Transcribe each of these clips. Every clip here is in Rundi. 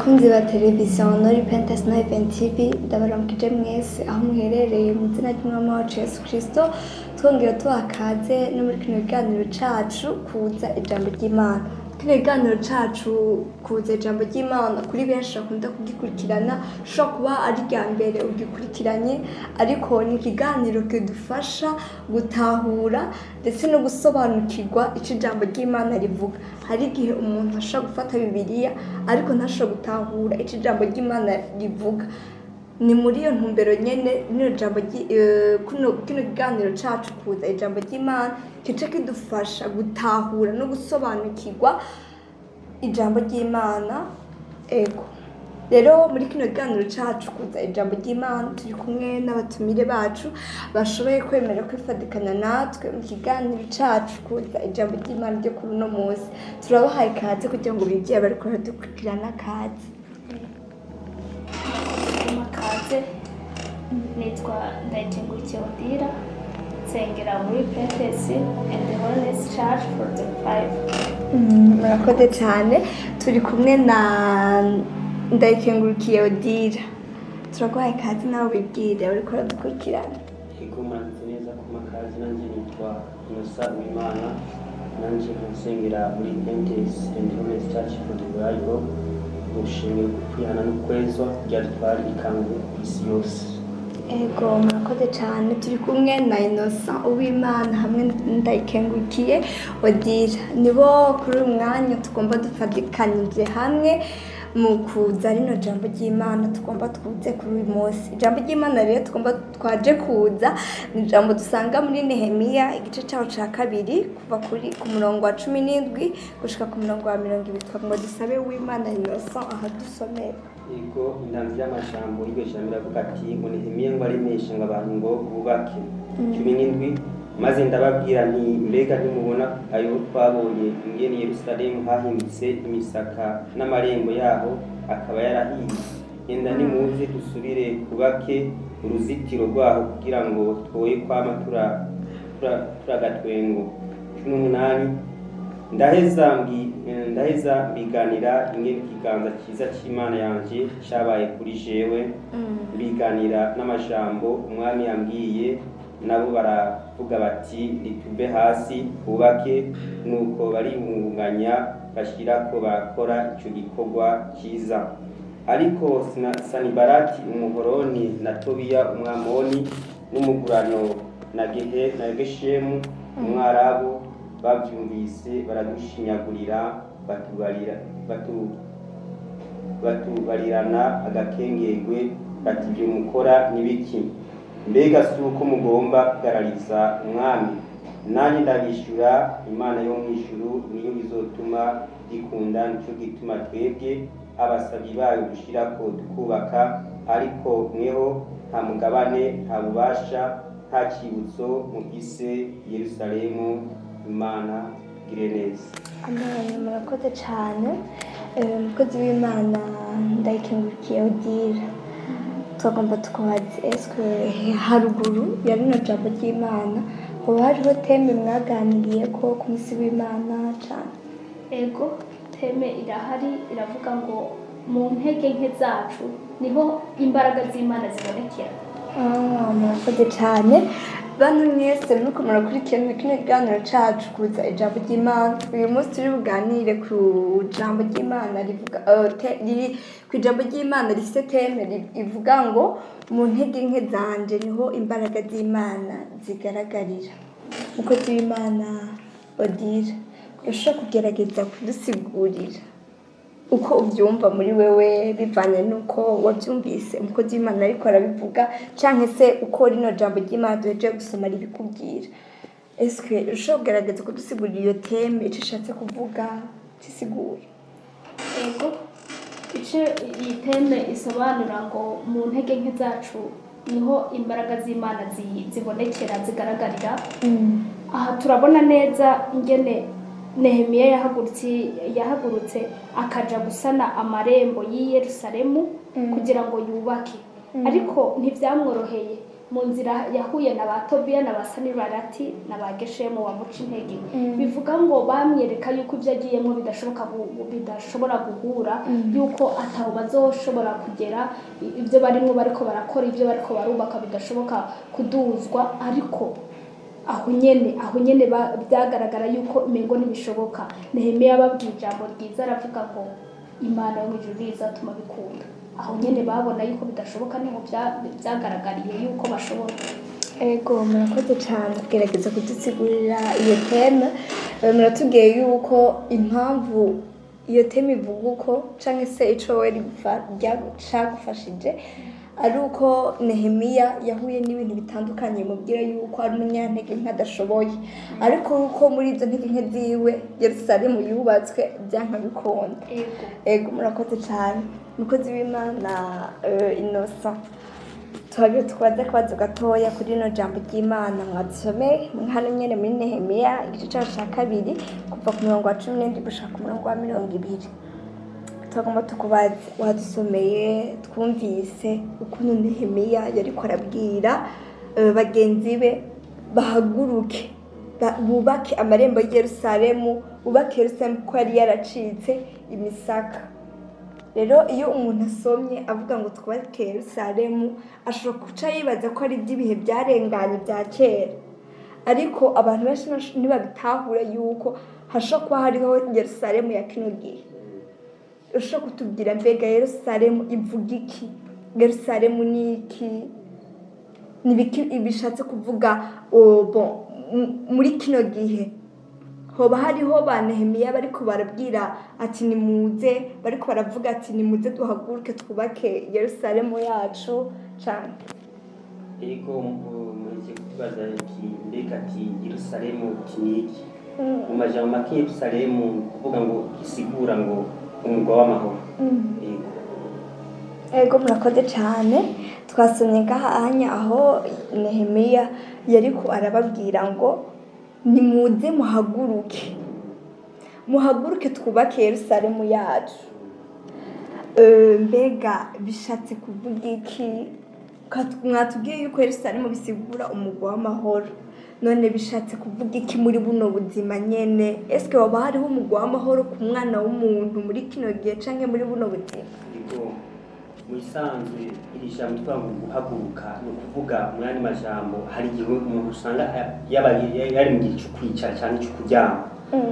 Bakunzi ba televiziyo Repentance na Event TV, ndabaramukije mwese aho muherereye mu izina ry'Umwami wacu Yesu Kristo. Twongera tubaha kaze no muri kino kiganiro cacu Kuza Ijambo ry'Imana. Kino kiganiro cacu Kuza Ijambo ry'Imana, kuri benshi bakunda kugikurikirana, ushobora kuba ari irya mbere ugikurikiranye, ariko ni ikiganiro kidufasha gutahura ndetse no gusobanukirwa icyo ijambo ry'Imana rivuga. Hari igihe umuntu ashobora gufata Bibiliya ariko ntashobora gutahura icyo ijambo ry'Imana rivuga. Ni muri iyo ntumbero nyene rino jambo kino kiganiro cacu Kuza Ijambo ry'Imana kica kidufasha gutahura no gusobanukirwa ijambo ry'Imana. Ego rero, muri kino kiganiro cacu Kuza Ijambo ry'Imana turi kumwe n'abatumire bacu bashoboye kwemera kwifatikanya natwe mu kiganiro cacu Kuza Ijambo ry'Imana ryo kuri uno munsi. Turabahaye ikaze kugira ngo bigire bariko baradukurikirana. Kaze. Makaze, nitwa Ndayikengurukiye Odira, nsengera muri Repentance and the Holiness Church for the Five. Murakoze cyane. Turi kumwe na Ndayikengurukiye Odira. Turaguhaye ikaze nawe wibwire uriko uradukurikirana. Ego, murakoze neza ku makazi. Nanjye nitwa Innocent Uwimana, nanjye nsengera muri Repentance and Holiness Church for the Bible, mu rushengero rwo kwihana no kwezwa rya dutwara ikangu ku isi yose. Ego, murakoze cyane. Turi kumwe na Innocent Uwimana hamwe Ndayikengurukiye Odira, nibo kuri uyu mwanya tugomba dufatikanije hamwe mu kuza rino jambo ry'Imana tugomba twuze kuri uyu munsi. Ijambo ry'Imana rero tugomba twaje kuza ni ijambo dusanga muri Nehemiya, igice cyaho cya kabiri, kuva ku murongo wa 17 gushika ku murongo wa 20. Twagira ngo dusabe Uwimana Innocent ahadusomera. Ego, intanzi y'amajambo y'iryo jambo iravuga ati ngo Nehemiya ngo aremeshe ngo abantu ngo bubake. 17: Maze ndababwira nti: "Mbega ntimubona ayo twabonye, ingene Yerusalemu hahindutse imisaka n'amarembo yaho akaba yarahiye? Enda nimuze dusubire kubake uruzitiro rwaho kugira ngo twoye kwama turagatwengo." 18: Ndaheza mbiganira ingene ikiganza cyiza cy'Imana yanje cyabaye kuri jewe, mbiganira n'amajambo umwami yambwiye. Nabo baravuga bati: "Nituve hasi twubake." Nuko bariyungunganya bashyirako barakora ico gikorwa cyiza. Ariko Sanibalati Umuhoroni na Tobiya Umwamoni n'umugurano na Gehe na Geshemu Umwarabu bavyumvise baradushinyagurira, batubarira batubarirana agakengegwe bati: "Ibyo mukora ni biki? Mbega si uko mugomba kugarariza umwami?" Nanjye ndabishyura: "Imana yo mu ijuru niyo izotuma gikunda. Nico gituma twebwe abasabyi bayo dushirako tukubaka, ariko mweho nta mugabane, nta bubasha, nta cyibutso mufise i Yerusalemu." Imana igire neza. Amen, murakoze cyane. Umukozi w'Imana Ndayikengurukiye Odira, tugomba tukubaze: eske haruguru ya rino jambo ry'Imana hoba hariho thème mwaganiriye ko ku munsi w'Imana cyane? Ego, thème irahari, iravuga ngo mu ntege nke zacu niho imbaraga z'Imana zibonekera. Ah, murakoze cyane. Bantu mwese muriko murakurikirana kino kiganiro cacu Kuza Ijambo ry'Imana, uyu munsi turi buganire ku jambo ry'Imana rivuga riri ku ijambo ry'Imana rifise thème ivuga ngo mu ntege nke zanje niho imbaraga z'Imana zigaragarira. Umukozi w'Imana Odira, urashobora kugerageza kudusigurira uko ubyumva muri wewe bivanye n'uko wabyumvise umukozi w'Imana ariko arabivuga, canke se uko rino jambo ry'Imana duhejeje gusoma ribikubwira? Eske ushobora kugerageza kudusigurira iyo thème, ico ishatse kuvuga, kisigura? Ego, icyo iyi thème isobanura ngo mu ntege nke zacu niho imbaraga z'Imana zibonekera, zigaragarira. Aha turabona neza ingene Nehemiya yahagurutse akaja gusana amarembo y'i Yerusalemu kugira ngo yubake, ariko ntibyamworoheye. Mu nzira yahuye na ba Tobiya na ba Sanibalati na ba Geshemu bamuca intege. Bivuga ngo bamwereka yuko ibyo agiyemo bidashoboka, bidashobora guhura, yuko ataho bazoshobora kugera, ibyo barimo bariko barakora, ibyo bariko barubaka bidashoboka kuduzwa. Ariko aho nyene byagaragara yuko imengo ntibishoboka, Nehemiya ababwiye ijambo ryiza, aravuga ngo Imana yo mu ijuru izatuma bikunda. Aho nyene babona yuko bidashoboka, niho byagaragariye yuko bashobora. Ego, murakoze cyane kugerageza kudusigurira iyo thème. Muratubwiye yuko impamvu iyo thème ivuga uko, cyangwa se ico we cagufashije, ari uko Nehemiya yahuye n'ibintu bitandukanye mubwira yuko ari umunyantege nke, adashoboye, ariko uko muri izo ntege nke ziwe Yerusalemu yubatswe byanka bikunda. Ego. Ego, murakoze cyane. Umukozi w'Imana Innocent, tuhabire tubaze akabazo gatoya kuri rino jambo ry'Imana mwadusomeye hano nyene muri Nehemiya, igice cacu ca kabiri, kuva ku murongo wa 17 gushika ku murongo wa 20. Tugomba tukubaze, wadusomeye, twumvise ukuntu Nehemiya yariko arabwira bagenzi be bahaguruke, bubake amarembo y'i Yerusalemu, bubake Yerusalemu kuko yari yaracitse imisaka. Rero iyo umuntu asomye avuga ngo twubake Yerusalemu, ashobora guca yibaza ko ari iby'ibihe byarenganye bya kera, ariko abantu benshi ntibabitahura yuko hashobora kuba hariho Yerusalemu ya kino gihe. Ushobora kutubwira, mbega Yerusalemu ivuga iki? Yerusalemu ni iki? Ni ibiki bishatse kuvuga? Oh, bon, muri kino gihe hoba hariho ba Nehemiya bariko barabwira ati nimuze, bariko baravuga ati nimuze duhaguruke twubake Yerusalemu yacu cane? Ego, mureke kutubaza ati mbega ati Yerusalemu ati ni iki? Mu majambo make, Yerusalemu ni kuvuga ngo gisigura ngo umugwa w'amahoro. Ego. Ego, murakoze cyane. Twasomye ngahanya aho Nehemiya yariko arababwira ngo nimuze muhaguruke, muhaguruke twubake Yerusalemu yacu. Mbega bishatse kuvuga iki? Mwatubwiye yuko Yerusalemu bisigura umugwa w'amahoro. None bishatse kuvuga iki muri buno buzima nyene? Eske hoba hariho umugwa w'amahoro ku mwana w'umuntu muri kino gihe canke muri buno buzima? Ego, mu bisanzwe iri jambo tuvuga ngo guhaguruka, ni ukuvuga mu yandi majambo hari igihe umuntu usanga yaba yari mu gihe cyo kwicara cyangwa cyo kuryama,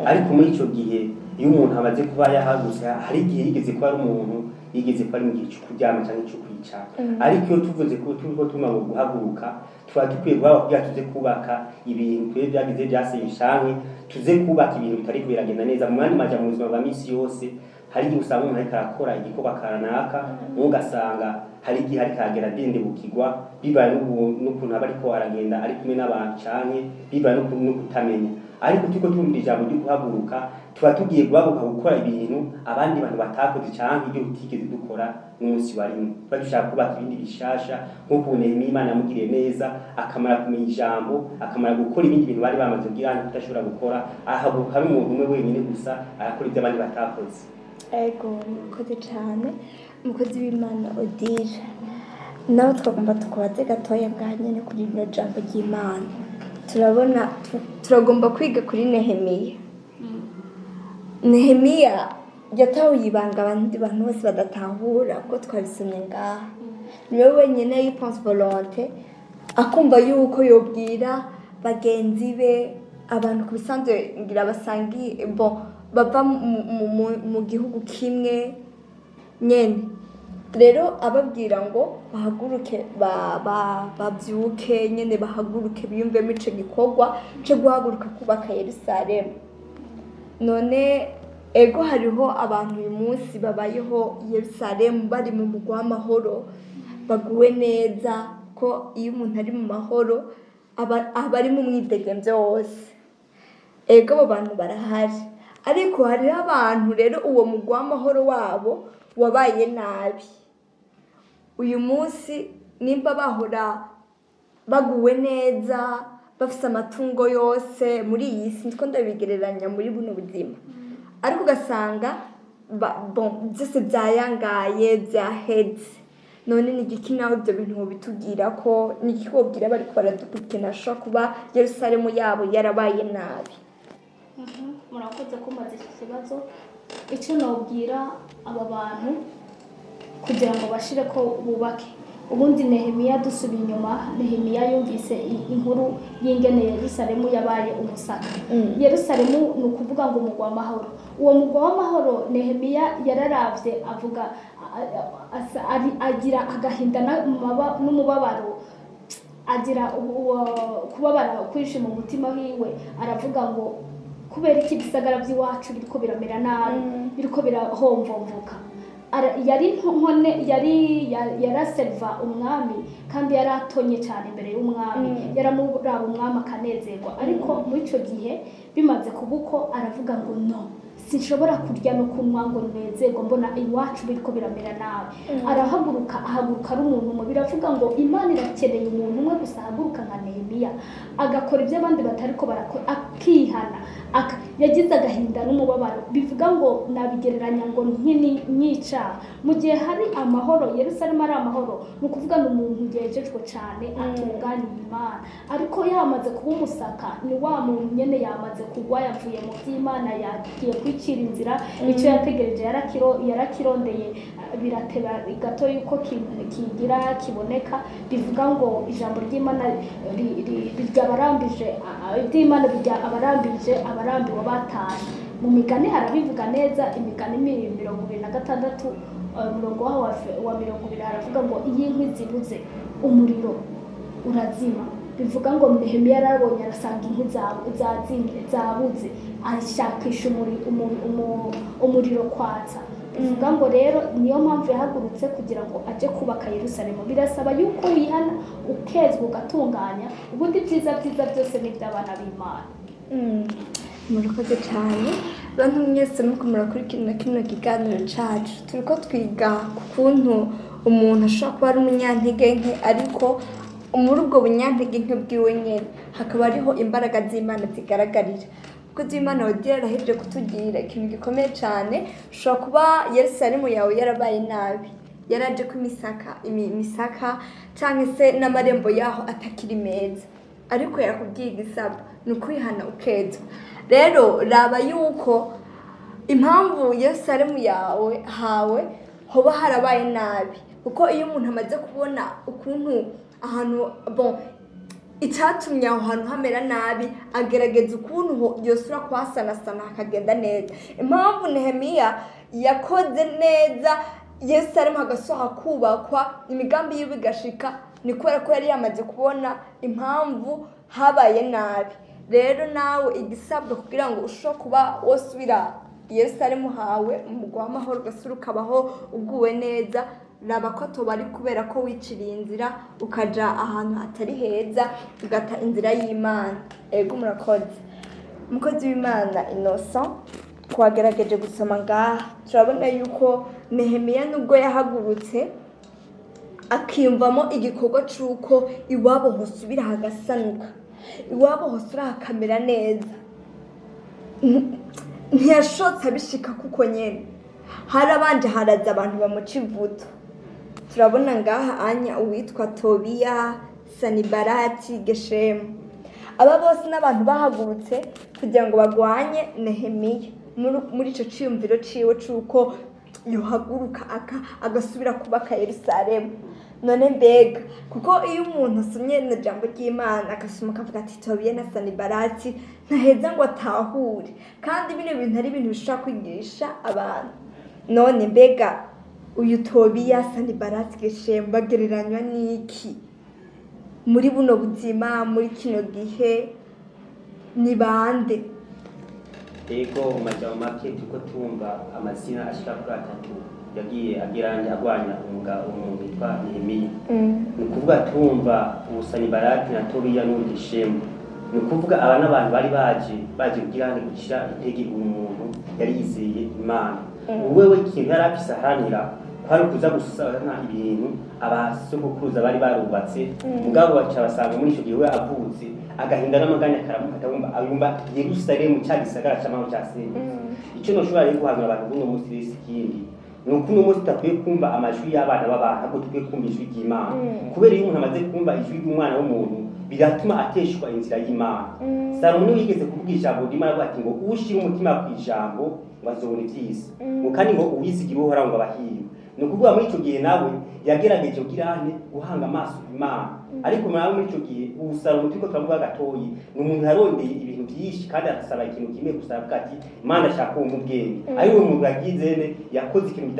ariko muri icyo gihe iyo umuntu amaze kuba yahagurutse, hari igihe yigeze kuba ari umuntu yigeze kuba ari mu gihe cyo kuryama cyangwa cyo kwicara. Ariko iyo tuvuze ko turiko tuma ngo guhaguruka, tuba dukwiye guhaguruka kugira tuze kubaka ibintu twe byagize byasenye, canke tuze kubaka ibintu bitariko biragenda neza. Mu yandi majambo, mu buzima bwa misi yose hari igihe usanga umuntu ariko arakora igikorwa kanaka, ugasanga hari igihe ariko aragera adendebukirwa, bibaye n'ukuntu aba ariko aragenda ari kumwe n'abantu, canke bibaye no kutamenya. Ariko turiko turumva ijambo ryo guhaguruka, tuba tugiye guhaguruka gukora ibintu abandi bantu batakoze, canke ibyo tutigeze dukora n'umunsi wa rimwe. Tuba dushaka kubaka ibindi bishasha, nk'uko Nehemiya Imana yamugiriye neza, akamara kumenya ijambo, akamara gukora ibindi bintu bari bamaze kugira hano kudashobora gukora, ahaguruka ari umuntu umwe wenyine gusa, arakora ibyo abandi batakoze. Ego, murakoze cyane. Umukozi w'Imana Odile, nawe twagomba tukubaze gatoya bwa nyine kuri rino jambo ry'Imana. Turabona turagomba kwiga kuri Nehemiya. Nehemiya yatahuye ibanga abandi bantu bose badatahura, kuko twabisomye ngaha niwe wenyine yipense volonté, akumva yuko yobwira bagenzi be, abantu ku bisanzwe ngira basangiye, bon, bava mu gihugu kimwe nyene. Rero ababwira ngo bahaguruke, bavyuke nyene, bahaguruke biyumvemo ico gikorwa co guhaguruka kubaka Yerusalemu. None ego, hariho abantu uyu munsi babayeho Yerusalemu, bari mu mugwa w'amahoro, baguwe neza, ko iyo umuntu ari mu mahoro aba ari mu mwidegemvyo wose. Ego, abo bantu barahari, ariko hariho abantu rero uwo mugwa w'amahoro wabo wabaye nabi. Uyu munsi nimba bahora baguwe neza, bafise amatungo yose muri iyi si, ndiko ndabigereranya muri buno buzima, ariko ugasanga bon, byose byayangaye, byaheze. None ni igiki nawe ibyo bintu wobitubwira ko ni iki wobwira bariko baradukurikirana ashobora kuba Yerusalemu yabo yarabaye nabi? Murakoze kumbaza iki kibazo. Icyo nabwira aba bantu kugira ngo bashire ko bubake ubundi, Nehemiya, dusubiye inyuma, Nehemiya yumvise inkuru y'ingene Yerusalemu yabaye umusaka. Yerusalemu ni ukuvuga ngo umugwa w'amahoro. Uwo mugwa w'amahoro, Nehemiya yararavye avuga agira agahinda n'umubabaro, agira kubabara kwinshi mu mutima wiwe. Aravuga ngo kubera iki ibisagara by'iwacu biriko biramera nabi, biriko birahomvomvoka? Yari nkone yari yaraseriva umwami, kandi yari atonye cyane imbere y'umwami. Yaramuraba umwami akanezerwa. Ariko muri icyo gihe bimaze kuba uko, aravuga ngo no sinshobora kurya no kunywa ngo nezerwe mbona iwacu biriko biramera nabi. Arahaguruka, ahaguruka ari umuntu umwe. Biravuga ngo Imana irakeneye umuntu umwe gusa ahaguruka nka Nehemiya, agakora ibyo abandi batariko barakora, akihana. Yagize agahinda n'umubabaro. Bivuga ngo nabigereranya ngo nk'icyaha mu gihe hari amahoro, Yerusalemu ari amahoro, ni ukuvuga ni umuntu yejejwe cyane, atunganiye Imana. Ariko yamaze kuba umusaka, ni wa muntu nyene yamaze kugwa, yavuye mu by'Imana, yagiye kwicira inzira. Icyo yategereje yarakirondeye, birateba gato yuko kigira kiboneka. Bivuga ngo ijambo ry'Imana rirya abarambije, iby'Imana birya abarambije, abarambiwe batashe. Mu Migani harabivuga neza, Imigani 26, umurongo waho wa 20, haravuga ngo iyo inkwi zibuze umuriro urazima. Bivuga ngo Nehemiya yarabonye, arasanga inkwi zazimye, zabuze, ashakisha umuriro kwatsa. Bivuga ngo rero niyo mpamvu yahagurutse kugira ngo aje kubaka Yerusalemu. Birasaba yuko wihana, ukezwa, ugatunganya. Ubundi ibyiza byiza byose ni iby'abana b'Imana. Murakoze cyane. Bantu mwese muko murakurikirana kino kiganiro cacu, turiko twiga ku kuntu umuntu ashobora kuba ari umunyantege nke, ariko muri ubwo bunyantege nke bwiwe nyene hakaba hariho imbaraga z'Imana zigaragarira. Kuko z'Imana wagira arahejeje kutugirira ikintu gikomeye cyane. Ushobora kuba Yerusalemu yawe yarabaye nabi, yaraje ko imisaka, imisaka canke se n'amarembo yaho atakiri meza, ariko yakubwiye igisabwa ni ukwihana, ukezwa. Rero raba yuko impamvu Yerusalemu yawe hawe hoba harabaye nabi, kuko iyo umuntu amaze kubona ukuntu ahantu bon icyatumye aho hantu hamera nabi, agerageza ukuntu yosubira kuhasanasana hakagenda neza. Impamvu Nehemiya yakoze neza Yerusalemu hagasoha kubakwa, imigambi yiwe igashika, ni kubera ko yari yamaze kubona impamvu habaye nabi. Rero nawe igisabwa kugira ngo ushobore kuba wosubira Yerusalemu hawe umugwa w'amahoro, ugasubira ukabaho uguwe neza, raba ko toba ari kubera ko wiciriye inzira, ukaja ahantu hatari heza, ugata inzira y'Imana. Ego, murakoze. Umukozi w'Imana Innocent, twagerageje gusoma ngaha, turabona yuko Nehemiya nubwo yahagurutse akiyumvamo igikorwa c'uko iwabo hosubira hagasanuka, iwabo hosubira hakamera neza, ntiyashotse abishika kuko nyene harabanje haraza abantu bamuca ivuto. Turabona ngaha anya uwitwa Tobiya, Sanibarati, Geshemu. Aba bose n'abantu bahagurutse kugira ngo bagwanye Nehemiya muri ico ciyumviro ciwe c'uko yohaguruka agasubira kubaka Yerusalemu. None mbega, kuko iyo umuntu asomye rino jambo ry'Imana, agasoma akavuga ati Tobiya na Sanibarati, ntaheza ngo atahure, kandi bino bintu ari ibintu bishobora kwigisha abantu. None mbega uyu Tobiya, Sanibarati, Geshemu bagereranywa n'iki muri buno buzima, muri kino gihe? Ni bande? Ego, mu majambo make, turiko tumva amazina ashika kuri atatu yagiye agira agwanya umuntu witwa Nehemiya. Ni ukuvuga tumva Ubusanibarati na Tobiya n'Ugeshemu. Ni ukuvuga aba n'abantu bari baje kugira ngo gucira intege uwo muntu yari yizeye Imana. Wewe ikintu yari afise aharanira kwari ukuza gusana ibintu abasogokuruza bari barubatse. Mugabo baca basanga muri ico gihe we avutse, agahinda n'amaganya karamufata, wumva ayumva Yerusalemu ca gisagara c'amahoro ca senyutse. Icyo noshobora rero guhanura abantu b'uno munsi rero si ikindi. Ni uko uno munsi tudakwiye kumva amajwi y'abana b'abantu, ahubwo dukwiye kumva ijwi ry'Imana, kubera iyo umuntu amaze kumva ijwi ry'umwana w'umuntu biratuma ateshwa inzira y'Imana. Salomo niwe yigeze kuvuga ijambo ry'Imana, avuga ati ngo ushira umutima ku ijambo ngo azobona ibyiza, ngo kandi ngo uwizigira Uhoraho ngo abahiriwe. Ni ukuvuga muri icyo gihe nawe yagerageje kugira ane guhanga amaso Imana, ariko nawe muri icyo gihe ubu Salomo turiko turavuga gatoyi ni umuntu yarondeye ibintu byinshi kandi arasaba ikintu kimwe gusa, aravuga ati Imana ashaka uwo mu bwenge. Ari we muntu yagize ne yakoze ikintu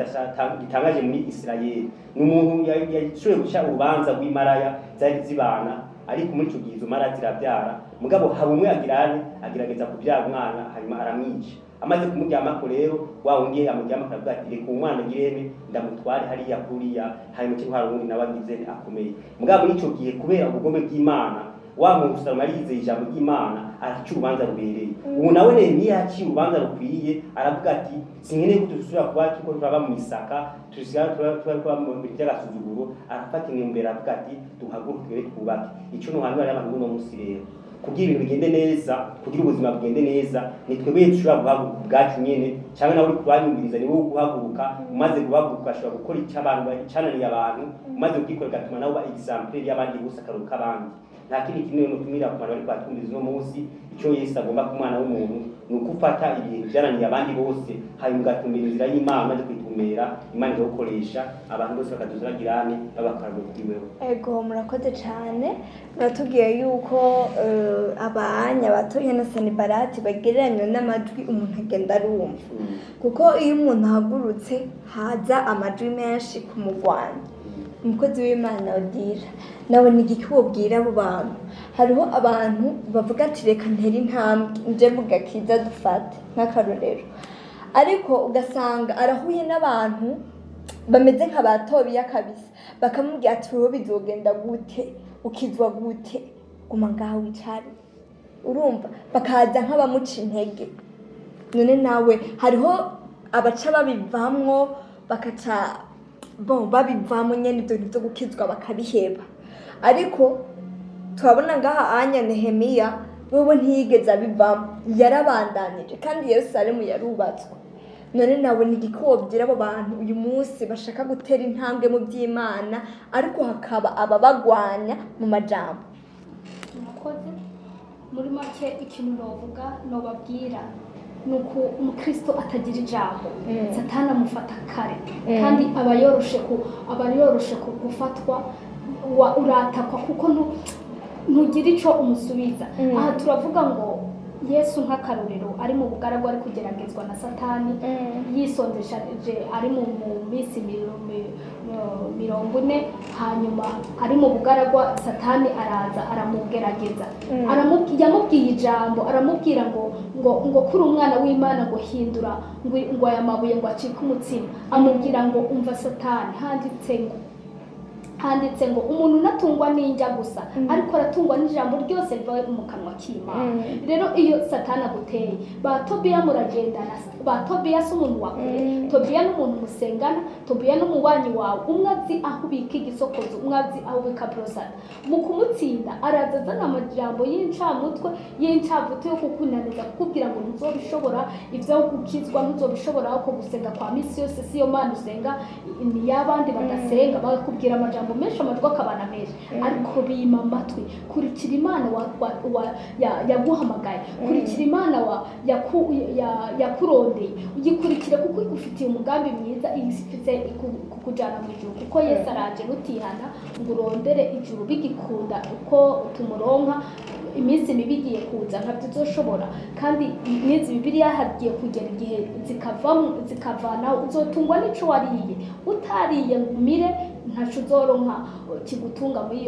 gitangaje muri Isirayeli. Ni umuntu yashoboye guca urubanza rw'imaraya zari zibana, ariko muri icyo gihe izo mara zirabyara, mugabo haba umwe agirane agerageza kubyara umwana, hanyuma aramwica. Amaze kumuryamako rero, wa wundi amuryamako aravuga ati reka uwo mwana agirene ndamutware hariya kuriya, hanyuma cyo hari uwundi nawe agize akomeye. Mugabo muri icyo gihe kubera ubugome bw'Imana, wa muntu Salomo arizeye ijambo ry'Imana, araca urubanza rubereye. Ubu nawe Nehemiya yaciye urubanza rukwiye, aravuga ati sinkeneye ko dusubira kuba turiko turaba mu isaka, tusigara tuba mu bintu by'agasuzuguro. Arafata intumbero, aravuga ati duhaguruke rero twubake. Ico nohanura abantu buno munsi rero, kugira ibintu bigende neza, kugira ubuzima bugende neza, ni twebwe dushobora guhaguruka ubwacu nyene, cyangwa nawe uri kubanyumviriza ni wowe guhaguruka. Umaze guhaguruka ashobora gukora icyo abantu icananiye abantu, umaze kugikora bigatuma nawe uba example y'abandi bose, akaroro k'abandi. Nta kindi kintu notumira ku bantu bariko batwumviriza uno munsi. Icyo Yesu agomba ku mwana w'umuntu ni uko ufata ibintu byananiye abandi bose, hanyuma ugatumira inzira y'Imana. Umaze kuyitumira, Imana ikagukoresha, abantu bose bakazoza bagirane babakaruro kuri wewe. Ego, murakoze cyane. Muratubwiye yuko abanya batoye na Sanibarati bagereranywa n'amajwi umuntu agenda arumva, kuko iyo umuntu ahagurutse haza amajwi menshi kumurwanya. Umukozi w'Imana Odira nawe, ni igiki wobwira abo bantu? Hariho abantu bavuga ati reka ntere intambwe nje mu gakiza, dufate nk'akarorero, ariko ugasanga arahuye n'abantu bameze nka ba Tobiya kabisa, bakamubwira ati wowe bizogenda gute, ukizwa gute, guma ngaho wicare. Urumva bakaza nk'abamuca intege. None nawe hariho abaca babivamwo, bakaca bon babivamo nyene ibyo bintu byo gukizwa bakabiheba, ariko turabona ngaha anya Nehemiya wewe ntiyigeze abivamo, yarabandanije kandi Yerusalemu yarubatswe. None nawe ni igiki wobwira abo bantu uyu munsi bashaka gutera intambwe mu by'Imana, ariko hakaba ababagwanya mu majambo? Murakoze. Muri make ikintu novuga nobabwira ni uko umukristo atagira ijambo, Satani amufata kare, kandi aba yoroshe ku gufatwa, uratakwa kuko ntugira ico umusubiza. Aha turavuga ngo Yesu nk'akarorero ari mu bugaragwa, ari kugeragezwa na Satani, yisondesheje ari mu minsi 40, hanyuma ari mu bugaragwa Satani araza aramugerageza. Yamubwiye ijambo, aramubwira ngo kuri umwana w'Imana, ngo hindura ngo aya mabuye ngo acike umutsima. Amubwira ngo umva Satani, handitse ngo umuntu unatungwa n'indya gusa, ariko aratungwa n'ijambo ryose riva mu kanwa k'Imana. Rero iyo Satani aguteye, ba Tobiya muragendana, ba Tobiya si umuntu wa kure. Tobiya ni umuntu musengana, Tobiya ni umubanyi wawe, umwe azi aho ubika igisokozo, umwe azi aho ubika porosata. Mu kumutsinda araza azana amajambo y'incamutwe, y'incavuto, yo kukunaniza, kukubwira ngo ntuzobishobora ibyo gukizwa, ntuzobishobora ko gusenga kwa misi yose siyo Mana usenga, ni y'abandi badasenga. Bakakubwira amajambo menshi, amajwi akabana menshi, ariko bima amatwi. Kurikira Imana yaguhamagaye, kurikira Imana yakurondeye, ugikurikire kuko igufitiye umugambi mwiza, ifite kukujyana mu ijuru, kuko Yesu araje. Nutihana ngo urondere ijuru bigikunda uko tumuronka, iminsi mibi igiye kuza ntabyo uzoshobora. Kandi n'izi Bibiliya hagiye kugera igihe zikavamo, zikavana, uzotungwa n'ico wariye. Utariye ngo umire, ntaco uzoronka kigutunga muri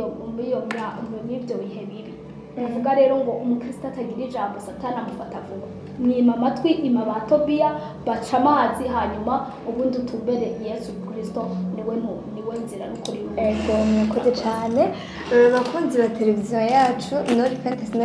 ibyo bihe bibi. Uvuga rero ngo umukristo atagira ijambo, Satani amufata vuba. Mwima amatwi, ima ba Tobiya baca amazi, hanyuma ubundi utumbere Yesu Kristo, niwe niwe nzira n'ukuri n'ubugingo. Ego, murakoze cyane. Bakunzi ba televiziyo yacu Nori Pentesi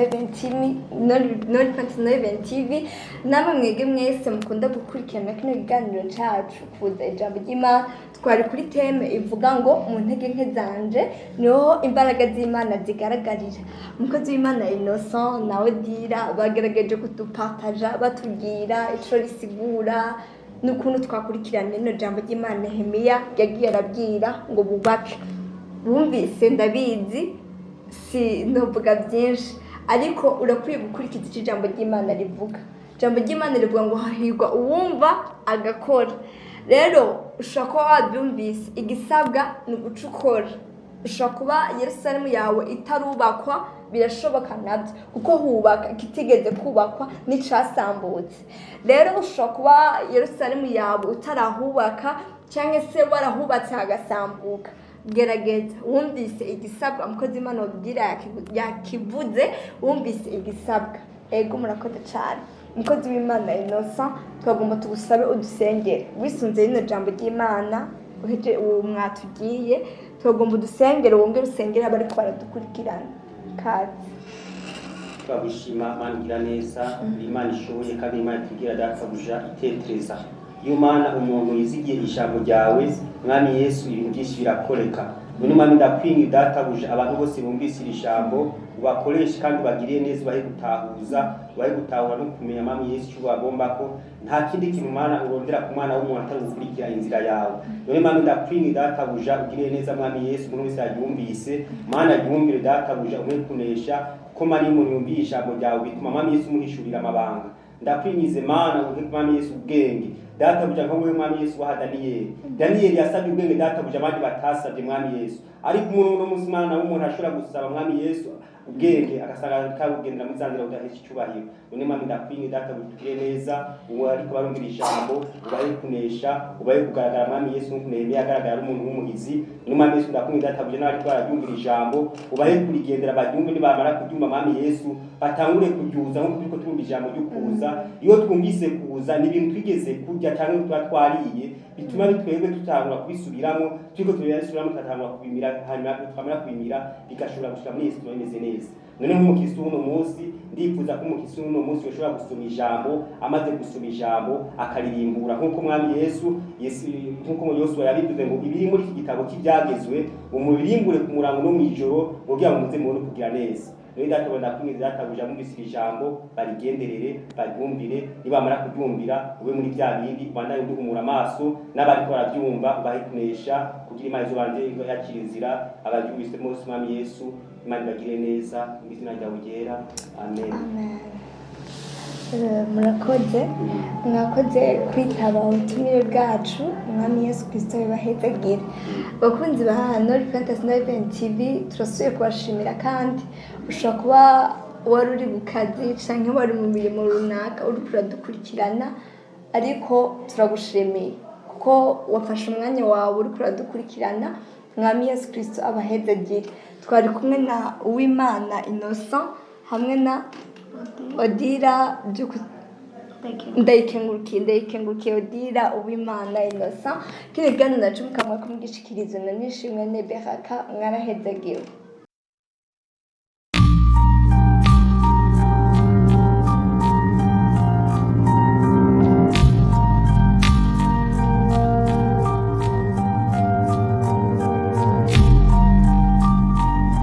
Nori TV, namwe mwege mwese mukunda gukurikirana kino kiganiro cyacu kuza ijambo ry'Imana, twari kuri thème ivuga ngo mu ntege nke zanje niho imbaraga z'Imana zigaragarira. Umukozi w'Imana Innocent nawe Dira bagerageje kudupartaja, batubwira ico risigura. N'ukuntu twakurikirana rino jambo ry'Imana Nehemiya yagiye arabwira ngo bubake. Bumvise, ndabizi, si ntuvuga byinshi, ariko urakwiye gukurikiza icyo ijambo ry'Imana rivuga. Ijambo ry'Imana rivuga ngo hahirwa uwumva agakora. Rero ushobora kuba wabyumvise, igisabwa ni uguca ukora. Ushobora kuba Yerusalemu yawe itarubakwa, birashoboka nabyo, kuko hubaka ikitigeze kubakwa n'icasambutse. Rero ushobora kuba Yerusalemu yawe utarahubaka, cyangwa se warahubatse hagasambuka. Gerageza, wumvise igisabwa, umukozi w'Imana wabwira yakivuze, wumvise igisabwa. Ego, murakoze cyane. Umukozi w'Imana Innocent, twagomba tugusabe udusengere wisunze rino jambo ry'Imana uheje uwo mwatugiye. Twagomba udusengere, wongere usengere abariko baradukurikirana. Kaze. Turagushima Mana igira neza, uri Imana ishoboye kandi Imana itubwira databuja itetereza. Iyo Mana umuntu yizigiye ijambo ryawe, Mwami Yesu, ibintu byinshi birakoreka. None Mwami, ndakwinga databuja, abantu bose bumvise iri jambo ubakoreshe kandi ubagiriye neza, ubahe gutahuza, ubahe gutahura no kumenya, Mwami Yesu, icyo ubagomba, ko nta kindi kintu Mana urondera ku mwana w'umuntu atari gukurikira inzira yawe. None Mwami, ndakwinga databuja, ugiriye neza Mwami Yesu, umuntu wese yaryumvise, Mana, aryumvire databuja, umuhe kunesha, kuko Mana, iyo umuntu yumviye ijambo ryawe bituma Mwami Yesu umuhishurira amabanga. Ndakwingize Mana, uhe Mwami Yesu ubwenge databuja, nka wewe Mwami Yesu waha Daniyeli. Daniyeli yasabye ubwenge databuja abandi batasabye, Mwami Yesu. Ariko umuntu uno munsi, mwana w'umuntu ashobora gusaba Mwami Yesu ubwenge, agasanga kabugendera muri za nzira udahesha icyubahiro. None Mwami, ndakwinge databuja, utugire neza, uwo ariko barumvira ijambo ubahe kunesha, ubahe kugaragara, Mwami Yesu, nk'uko Nehemiya agaragara ari umuntu w'umuhizi. None Mwami Yesu, ndakwinge databuja, n'abariko bararyumvira ijambo ubahe kurigendera, baryumve. Nibamara kuryumva, Mwami Yesu, batangure kuryuza nk'uko turiko turumva ijambo ryo kuza. Iyo twumvise kuza, ni ibintu twigeze kurya cyangwa tuba twariye, bituma bitwebwe tutangura kubisubiramo, turiko turabisubiramo tugatangura kubimira, hanyuma twamara kubimira bigashobora gushika muri Yesu tuba bimeze neza. None nk'umukristo w'uno munsi, ndifuza ko umukristo w'uno munsi yoshobora gusoma ijambo, amaze gusoma ijambo akaririmbura nk'uko Mwami Yesu, nk'uko Yosuwa yabivuze ngo ibiri muri iki gitabo cy'ibyagezwe umubirimbure ku murango no mw'ijoro, kugira ngo muze mubone kugira neza. None data, ndakwinginze databuja, mwumvise iri jambo barigenderere, baryumvire. Nibamara kuryumvira, ube muri bya bindi, ubandanye uduhumura amaso n'abariko barabyumva, ubahe kunesha kugira Imana izobanze yakira inzira abaryumvise bose. Mwami Yesu, Imana ibagire neza mu izina ryawe ryera, amen. Amen. Murakoze, mwakoze kwitaba ubutumire bwacu. Umwami Yesu Kirisito bibahezagire. Bakunzi ba Nori Fantasy Event TV, turasubiye kubashimira. Kandi ushobora kuba wari uri ku kazi cyangwa wari mu mirimo runaka uriko uradukurikirana, ariko turagushimiye kuko wafashe umwanya wawe uriko uradukurikirana. Mwami Yesu Kirisito abahezagire. Twari kumwe na Uwimana Innocent hamwe na Odira. Ndayikengurukiye, ndayikengurukiye Odira Uwimana Innocent. Kino kiganiro naco mukamwa kumugishikirizo na Nishimwe Neberaka. Mwarahezagiwe.